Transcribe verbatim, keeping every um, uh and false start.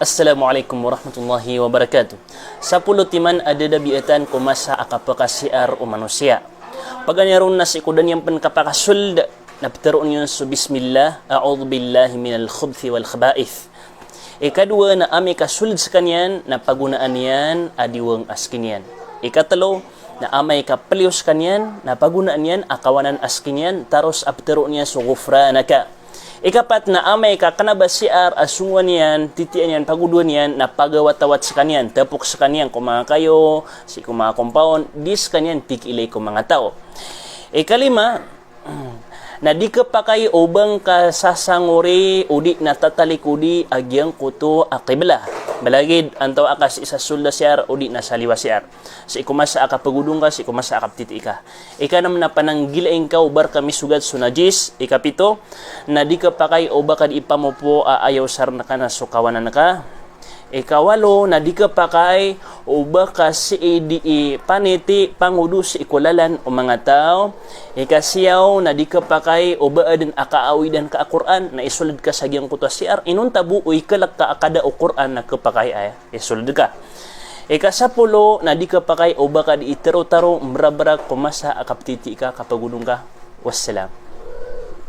Assalamu alaikum warahmatullahi wabarakatuh. Sapolo timan a dadabiatan ko masa a kapakasiar o manosiya. Paganay ron na sii ko da niyan pn kapakasold, na ptharoon iyan so bismillah, a'udhu billahi minal khubthi wal khaba'ith. Ikadowa na amay ka sold skaniyan na pagonaan iyan a diwang a ski niyan. Ikatlo na amay ka pliyo skaniyan na pagonaan iyan a kawanan a ski niyan, taros a ptharoon iyan so ghufranaka. Ikapat na amay ka kna ba siar a songowan iyan, titian iyan, pagodoan iyan, na pagawatawat skaniyan, tpok skaniyan ko manga kayo, sii ko manga compound, di skaniyan pikiilay ko manga taw. Ikalima na di kapakay o ba ngka sasangori odi na tatalikodi a giyangkoto a qiblah. Balagid antaw a ka sii sa sold a siar odi na sa liyo a siar. Sii ko masa a kapagodong ka, sii ko masa a kaptitii ka. Ikanm na pananggilai ngka o ba rka misogat so najis. Ikapito na di kapakay o ba ka di ipamopo a aya o sarn ka na so kawanan ka. Ikawalo na di kapakay o ba ka sii di ipaniti, pangodo sii ko lalan o manga taw. Ikasiyaw na di kapakay o ba adn a kaawidan ka a Qur'an na isold ka sa giyangkoto a siar, inonta bo o ikalk ka a kada o Qur'an na kapakay a isold ka. Ikasapolo na di kapakay o ba ka di itarotaro mbrabrak ko masa a kaptitii ka, kapagodong ka. Wassalam.